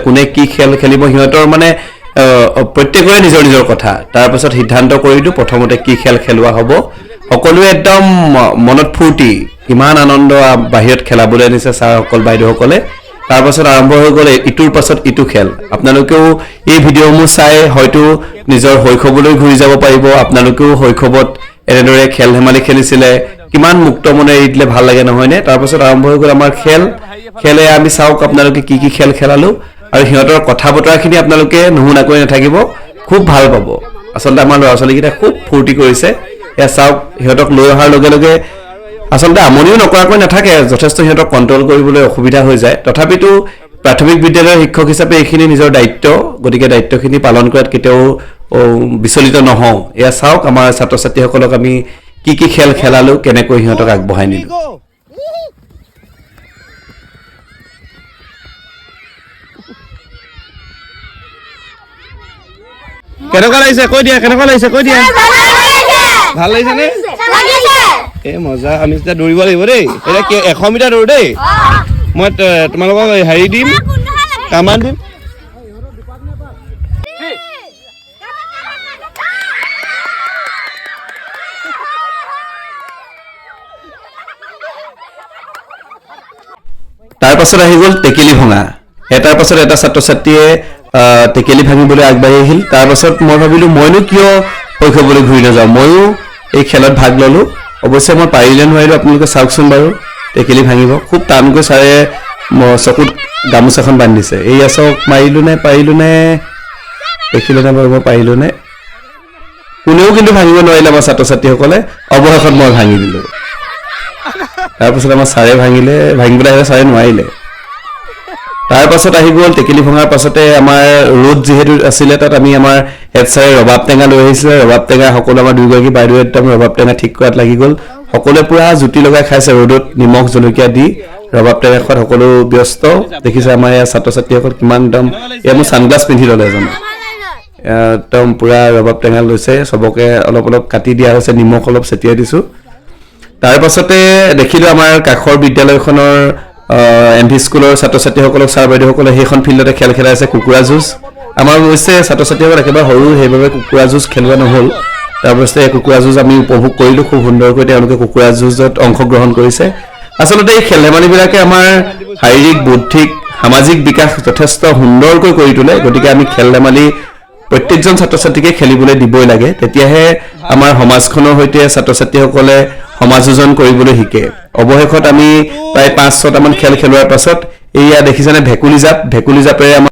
কোনে কি খেল খেলিব সিহঁতৰ মানে প্ৰত্যেকৰে নিজৰ নিজৰ কথা। তাৰপাছত সিদ্ধান্ত কৰিলোঁ প্ৰথমতে কি খেল খেলোৱা হ'ব। সকলোৱে একদম মনত ফূৰ্তি, ইমান আনন্দ, বাহিৰত খেলাবলৈ আনিছে ছাৰসকল বাইদেউসকলে। তাৰপাছত আৰম্ভ হৈ গ'ল ইটোৰ পাছত ইটো খেল। আপোনালোকেও এই ভিডিঅ'সমূহ চাই হয়তো নিজৰ শৈশৱলৈ ঘূৰি যাব পাৰিব। আপোনালোকেও শৈশৱত এনেদৰে খেল ধেমালি খেলিছিলে, কিমান মুক্ত মনে এৰি দিলে ভাল লাগে নহয়নে? তাৰপাছত আৰম্ভ হৈ গ'ল আমাৰ খেল। খেলে আমি চাওক আপোনালোকে কি কি খেল খেলালো আৰু সিহঁতৰ কথা বতৰাখিনি আপোনালোকে নুশুনাকৈ নাথাকিব, খুব ভাল পাব। আচলতে আমাৰ ল'ৰা ছোৱালীকেইটা খুব ফূৰ্তি কৰিছে। এয়া চাওক, সিহঁতক লৈ অহাৰ লগে লগে আচলতে আমনিও নকৰাকৈ নাথাকে, যথেষ্ট সিহঁতক কণ্ট্ৰল কৰিবলৈ অসুবিধা হৈ যায়। তথাপিতো প্ৰাথমিক বিদ্যালয়ৰ শিক্ষক হিচাপে এইখিনি নিজৰ দায়িত্ব, গতিকে দায়িত্বখিনি পালন কৰাত কেতিয়াও বিচলিত নহওঁ। এয়া চাওক আমাৰ ছাত্ৰ ছাত্ৰীসকলক আমি কি কি খেল খেলালো, কেনেকৈ সিহঁতক আগবঢ়াই নিলোঁ। কেনেকুৱা লাগিছে কৈ দিয়া, কেনেকুৱা লাগিছে কৈ দিয়া। ভাল লাগিছে নে? এই মজা। আমি যেতিয়া দৌৰিব লাগিব দেই, এতিয়া 100 মিটাৰ দৌৰ দেই। মই তোমালোকক হেৰি দিম, কামান দিম। তাৰ পাছত আহি গ'ল টেকেলি ভঙা। এটাৰ পাছত এটা ছাত্ৰ ছাত্ৰীয়ে টেকেলি ভাঙিবলৈ আগবাঢ়ি আহিল। তাৰ পাছত মই ভাবিলোঁ মইনো কিয় শৈশৱলৈ ঘূৰি নাযাওঁ, ময়ো এই খেলত ভাগ ল'লোঁ। অৱশ্যে মই পাৰিলে নোৱাৰিলোঁ, আপোনালোকে চাওকচোন বাৰু। টেকেলি ভাঙিব খুব টানকৈ ছাৰে চকুত গামোচাখন বান্ধি দিছে। এইয়া চাওক, মাৰিলোঁ নে পাৰিলোঁ নে, দেখিলে নে বাৰু মই পাৰিলোঁ নে? কোনেও কিন্তু ভাঙিব নোৱাৰিলে আমাৰ ছাত্ৰ ছাত্ৰীসকলে। অৱশেষত মই ভাঙি দিলোঁ। তাৰপাছত আমাৰ ছাৰে ভাঙিলে, ভাঙিবলৈ আহিলে ছাৰে নোৱাৰিলে। তাৰপাছত আহি গ'ল টেকেলি ভঙাৰ পাছতে আমাৰ ৰ'দ যিহেতু আছিলে, তাত আমি আমাৰ হেড ছাৰে ৰবাব টেঙা লৈ আহিছিলে। ৰবাব টেঙা সকলো আমাৰ দুয়োগৰাকী বাইদেউ একদম ৰবাব টেঙা ঠিক কৰাত লাগি গ'ল। সকলোৱে পূৰা জুতি লগাই খাইছে ৰ'দত নিমখ জলকীয়া দি ৰবাব টেঙা খোৱাত সকলো ব্যস্ত। দেখিছে আমাৰ ইয়াৰ ছাত্ৰ ছাত্ৰীসকল কিমান একদম। এয়া মোৰ ছানগ্লাছ পিন্ধি ল'লে এজনে, একদম পূৰা ৰবাব টেঙা লৈছে। চবকে অলপ অলপ কাটি দিয়া হৈছে, নিমখ অলপ ছটিয়াই দিছোঁ। তাৰ পাছতে দেখিলোঁ আমাৰ কাষৰ বিদ্যালয়খনৰ এম ভি স্কুলৰ ছাত্ৰ ছাত্ৰীসকলক ছাৰ বাইদেউসকলে সেইখন ফিল্ডতে খেল খেলাই আছে, কুকুৰা যুঁজ। আমাৰ অৱশ্যে ছাত্ৰ ছাত্ৰীসকল একেবাৰে সৰু, সেইবাবে কুকুৰা যুঁজ খেলোৱা নহ'ল। তাৰপাছতে কুকুৰা যুঁজ আমি উপভোগ কৰিলোঁ খুব সুন্দৰকৈ। তেওঁলোকে কুকুৰা যুঁজত অংশগ্ৰহণ কৰিছে। আচলতে এই খেল ধেমালিবিলাকে আমাৰ শাৰীৰিক, বৌদ্ধিক, সামাজিক বিকাশ যথেষ্ট সুন্দৰকৈ কৰি তোলে। গতিকে আমি খেল ধেমালি প্ৰত্যেকজন ছাত্ৰ ছাত্ৰীকে খেলিবলৈ দিবই লাগে, তেতিয়াহে আমাৰ সমাজখনৰ সৈতে ছাত্ৰ ছাত্ৰীসকলে সমাযোজন কৰিবলৈ শিকে। অৱশেষত আমি প্ৰায় 5-6টামান খেল খেলোৱাৰ পাছত এইয়া দেখিছেনে ভেকুলী জাপ, ভেকুলী জাপেৰে আমাৰ